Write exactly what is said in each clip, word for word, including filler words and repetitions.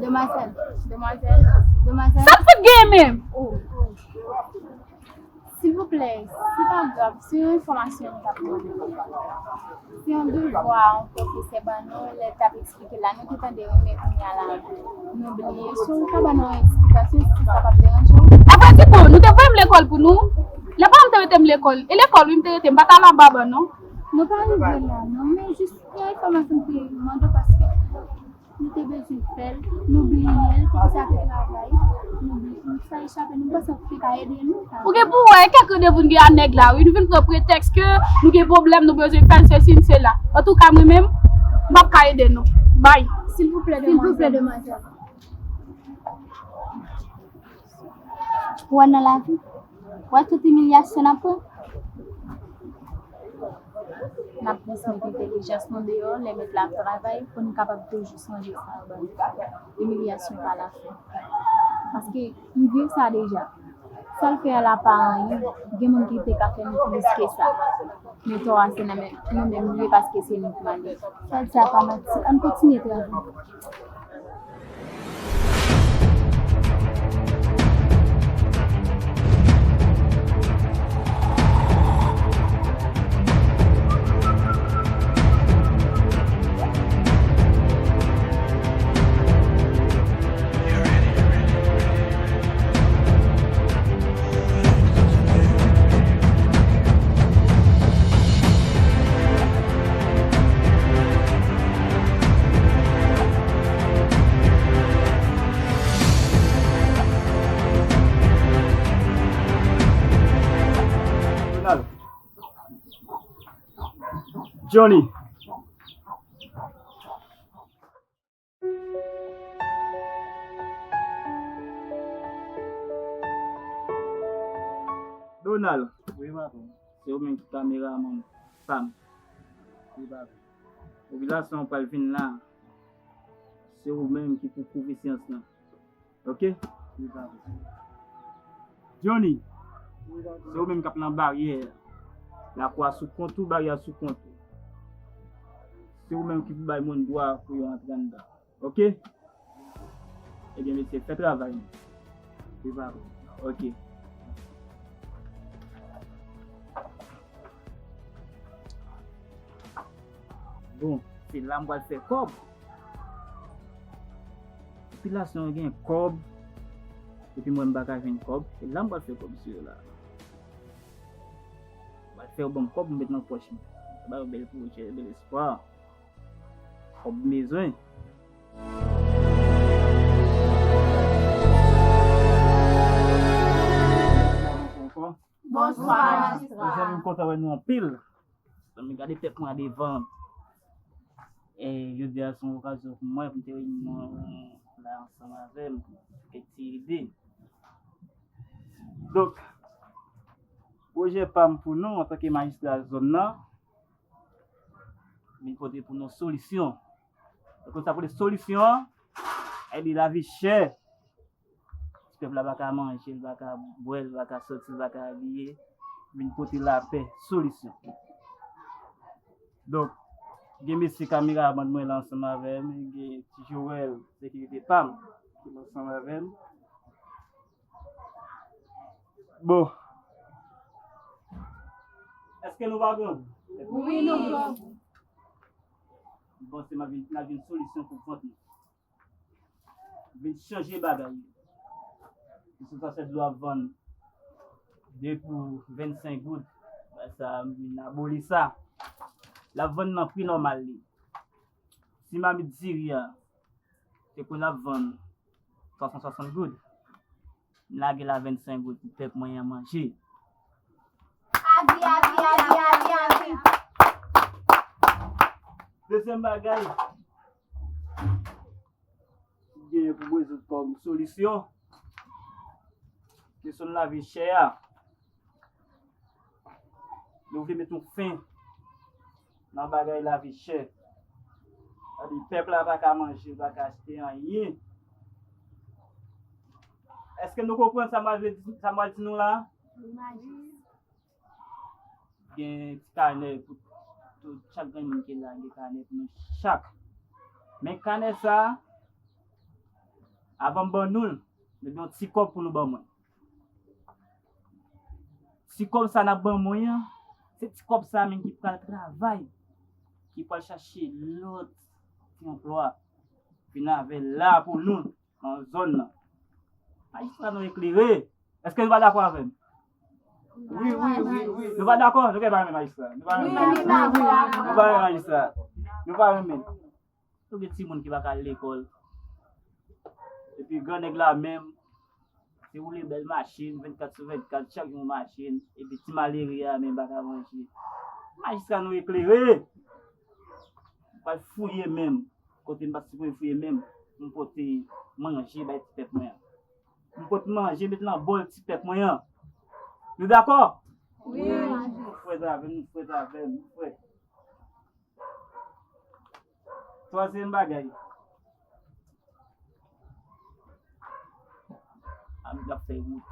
Demwazèl, demwazèl, demwazèl. Sa k fout genyen menm? Oh, oh. Silvouplè, se pa grav, se yon enfòmasyon m t ap mande. Se yon devwa yon pwofesè ban nou, lè l t ap eksplike la, nou te tande wi, men kounye a la, nou bliye. Si w ka ban nou yon eksplikasyon, si sa p ap deranje w. Apre di bon, nou te voye m lekòl pou nou. Lè paran m te rete m lekòl, e lekòl wi m te rete, m pa t al anba ban non. Nou pa rive la non, men jis yon enfòmasyon m te mande w paske nou te bezwen fè l, nou bliye l, poukisa te travay, nou bliye, nou sa echape, nou panse w te ka ede nou. Ou gen pou wè, kèk randevou n gen a nèg la, wi, nou vin pran pretèks ke nou gen pwoblèm, nou bezwen fè l, sesi, n sela. Antouka, mwen menm, m p ap ka ede nou. Bay. Silvouplè, demwazèl. Silvouplè, demwazèl. Ou wè nan lavi, w wè tout imilyasyon n ap pran. N ap plis met entèlijans nou deyò, lè mèt la ap travay, pou n kapab toujou sonje sa yo ban nou. Imilyasyon pa lafen. Paske m viv sa deja. Sa l fè a la pa anyen, gen moun ki te ka fè m plis ke sa. Men tò a se nan men nou menm li ye paske se nou k mal ye. Sa di sa pa manti. Ann kontinye travay. Johnny. Donald. Wi, patwon. Se ou menm ki kameramann pa m. Wi, patwon. Popilasyon an pral vin la. Se ou menm ki pou kouvri syans lan. Ok? Wi, patwon. Johnny. Wi, patwon. Se ou menm k ap nan baryè. Lakou a sou kont ou, baryè a sou kont ou. Se ou menm ki pou bay moun dwa pou yo antre anndan. Ok? Ebyen, mesye, fè travay nou. Wi, patwon. Ok. Bon, se la m pral fè kòb. Popilasyon an gen kòb. Epi mwen m pa ka jwenn kòb. Se la m pral fè kòb sou yo la. M pral fè yo ban m kòb, m met nan pòch mwen. Ba yo bèl pwojè, bèl espwa. Kòb m bezwen. Bonswa, majistra. Mezanmi, m kontan wè nou anpil. Zanmi, gade pèp mwen a devan. E jodi a se yon okazyon pou mwen pou m te reyini nou la ansanm avè m, kèk ti ide. Donk, pwojè pa m pou nou antanke majistra zòn nan, vin pote pou nou solisyon. Donk, sa pote solisyon an, e di lavi chè. Pèp la pa ka manje, l pa ka bwè, l pa ka soti, l pa ka abiye. Vin pote lapè, solisyon. Donk, gen mesye kameramann mwen la ansanm avè m, gen Ti Joel, sekirite pa m, ki la ansanm avè m. Bon. Èske nou pa grangou? Wi, nou grangou. M panse n ap jwenn, n ap jwenn solisyon pou vant nou. Vin chanje bagay yo. Dispansè dlo ap vann de pou vennsenk goud. Sa, m vin aboli sa. L ap vann nan pri nòmal li. Si mamit diri a, se pou l ap vann twa san swasant goud, m lage l a vennsenk goud pou pèp mwen an manje. Avi, avi, avi, avi, avi. Dezyèm bagay, ki genyen pou m rezoud kòm solisyon, kesyon lavi chè a. Nou vle met yon fen nan bagay lavi chè. Sa di pèp la pa ka manje, pa ka achte anyen. Èske nou konprann sa m al vle di, sa m al di nou la? Gen ti kanè pou tout, chak grenn moun ki la, gen kanè pou nou chak. Men kanè sa, Avan m ban nou l, nou gen yon ti kòb pou nou ban mwen. Ti kòb sa n ap ban mwen an, se ti kòb sa menm ki pral travay, ki pral chache lòt ti anplwa, vin avè l la pou nou nan zòn nan. Majistra nou eklere. Èske nou pa dakò avè m? Wi, wi, wi, wi. Nou pa dakò? Nou gen pa renmen majistra. Nou pa renmen. Nou pa renmen majistra. Nou pa renmen. Nou gen timoun ki pa ka al lekòl. Epi gran nèg la menm, se woule bèl machin, vennkat sou vennkat, chak jou yon machin. Epi ti malere a menm pa ka manje. Majistra nou eklere. M pral fouye menm. Kote m pa t sipoze fouye menm. M pote manje bay ti pèp mwen an. M pote manje met nan bòl ti pèp mwen an. Nou dakò? Wi. Nou frèt avè m, nou frèt avè m, nou frèt. Twazyèm bagay. N ap fè wout.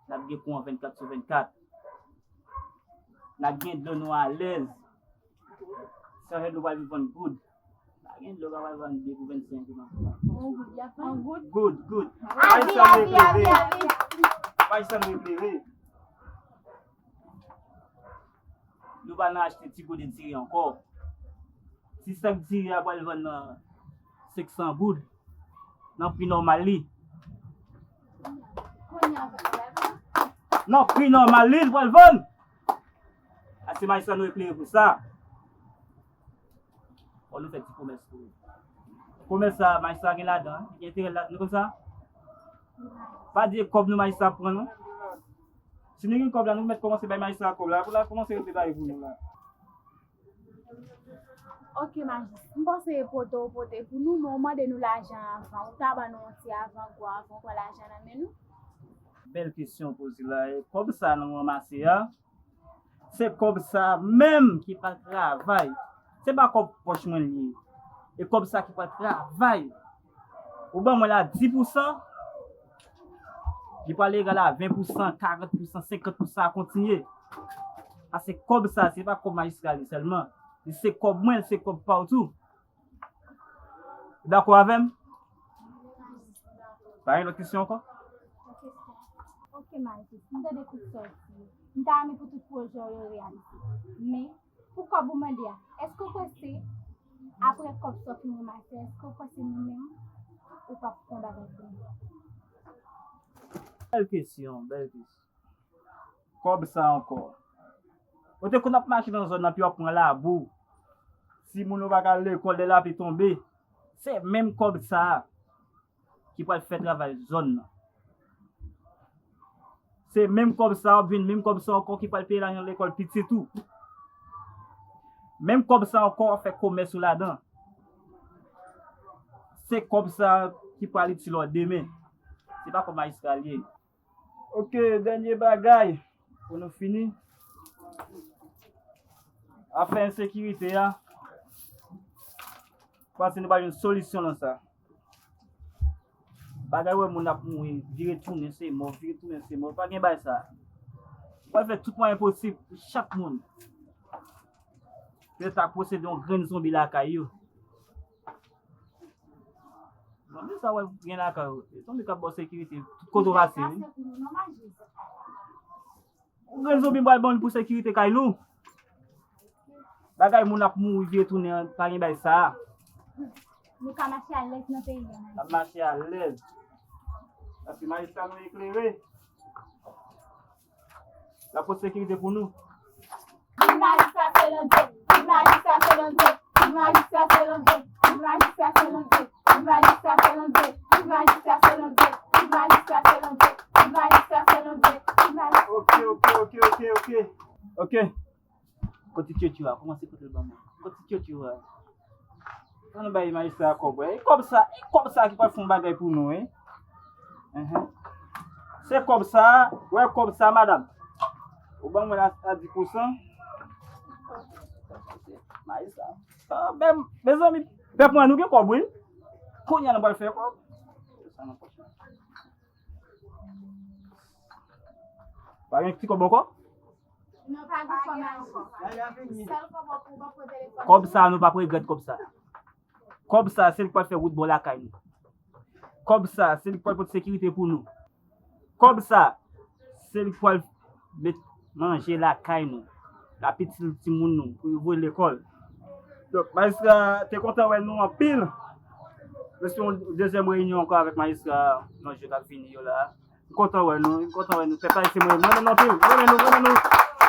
N ap gen kouran vennkat sou vennkat. N ap gen dlo nou alèz. San rèd nou pral vann goud. Pa gen dlo pa pral vann de pou vennsenk goud ankò. Yon goud, y ap vann. Yon goud. Goud, goud. Avi, avi, avi, avi. Majistra nou eklere. Nou pa nan achte ti gode diri ankò. Ti sak diri a pral vann nan senk san goud, nan pri nòmal li. Nan pri nòmal li, li pral vann. A se majistra nou eklere pou sa. Fò nou fè ti komès tou. Komès sa, majistra gen ladan, gen enterè ladan, nou konn sa? Pa di e kòb nou majistra pran, non. Si nou gen kòb la, nou mèt kòmanse bay majistra kòb la, pou l al kòmanse regle bagay pou nou la. Ok, majis. M panse pote w pote pou nou, men w mande nou lajan avan. Ou ta ban nou yon ti avangou avan w pran lajan nan men nou. Bèl kesyon w poze la. E kòb sa nou ranmase a, se kòb sa menm ki pral travay. Se pa kòb pòch mwen li ye. E kòb sa ki pral travay. Ou ban mwen la dis pousan, li pral egal a ven pousan, karant pousan, senkant pousan a kontinye. Paske kòb sa, se pa kòb majistra li sèlman. Li se kòb mwen, li se kòb pa w tou. Ou dakò avè m? Pa gen lòt kesyon ankò? Ok, Marcus, m tande tout sa w di. M ta renmen pou tout pwojè w yo reyalize. Men, pou kòb ou mande a, èske w kwè se apre kòb sa w fin ranmase, èske w kwè se nou menm ou p ap fè yon bagay pou nou? Bèl kesyon, bèl kesyon. Kòb sa ankò. Ou te konn ap mache nan zòn nan, pi w ap pran labou. Timoun yo pa ka al lekòl, lè lapli tonbe. Se menm kòb sa a ki pral fè travay zòn nan. Se menm kòb sa a, w ap jwenn menm kòb sa a ankò ki pral peye lajan lekòl pitit ou. Menm kòb sa a ankò, w ap fè komès ou ladan. Se kòb sa a ki pral itil ou demen. Se pa kòb majistra li ye. Ok, dènye bagay pou nou fini. Afè ensekirite a, panse nou pa jwenn solisyon nan sa. Bagay wè moun ap mouri, vire tounen se mò, vire tounen se mò. Pa gen bagay sa. Ou pral fè tout mwayen posib pou chak moun pèt ak posede yon grenn zonbi lakay yo. Zonbi sa w wè gen lakay ou. Se zonbi k ap ba w sekirite tout kote w pase, wi. Yon grenn zonbi m pral ban w pou sekirite kay nou. Bagay moun ap mouri vye tounen an, pa gen bagay sa. Nou ka mache alèz nan peyi a. N ap mache alèz. Paske majistra nou eklere. L ap pote sekirite pou nou. Viv majistra Selande! Viv majistra Selande! Viv majistra Selande! Viv majistra Selande! Viv majistra Selande! Viv majistra Selande! Viv majistra Selande! Viv majistra Selande! Viv majistra... Ok, ok, ok, ok, ok. Ok. Kote tchotcho a? Kòmanse pote l ban mwen. Kote tchotcho a? Ann nou bay majistra kòb, wi. E kòb sa, e kòb sa ki pral fè yon bagay pou nou, wi. Enhen. Se kòb sa, wè kòb sa, madanm. Ou ban mwen la, la dis pousan. Majistra. Ah, men, mezanmi, pèp mwen, nou gen kòb, wi. Kounye a nou pral fè kòb. Pa gen ti kòb ankò? Non, pa gen kòb ankò. Sèl kòb ou pran pou telefòn. Kòb sa, nou p ap regrèt kòb sa. Kòb sa, se li k pral fè wout bò lakay nou. Kòb sa, se li k pral pote sekirite pou nou. Kòb sa, se li k pral met manje lakay nou, l ap itil timoun nou pou yo voye lekòl. Donk, majistra te kontan wè nou anpil. Nou se yon dezyèm reyinyon ankò avèk majistra nan jou k ap vini yo la. M kontan wè nou, m kontan wè nou. Pèp ayisyen, mwen renmen nou anpil, mwen renmen nou, mwen renmen nou.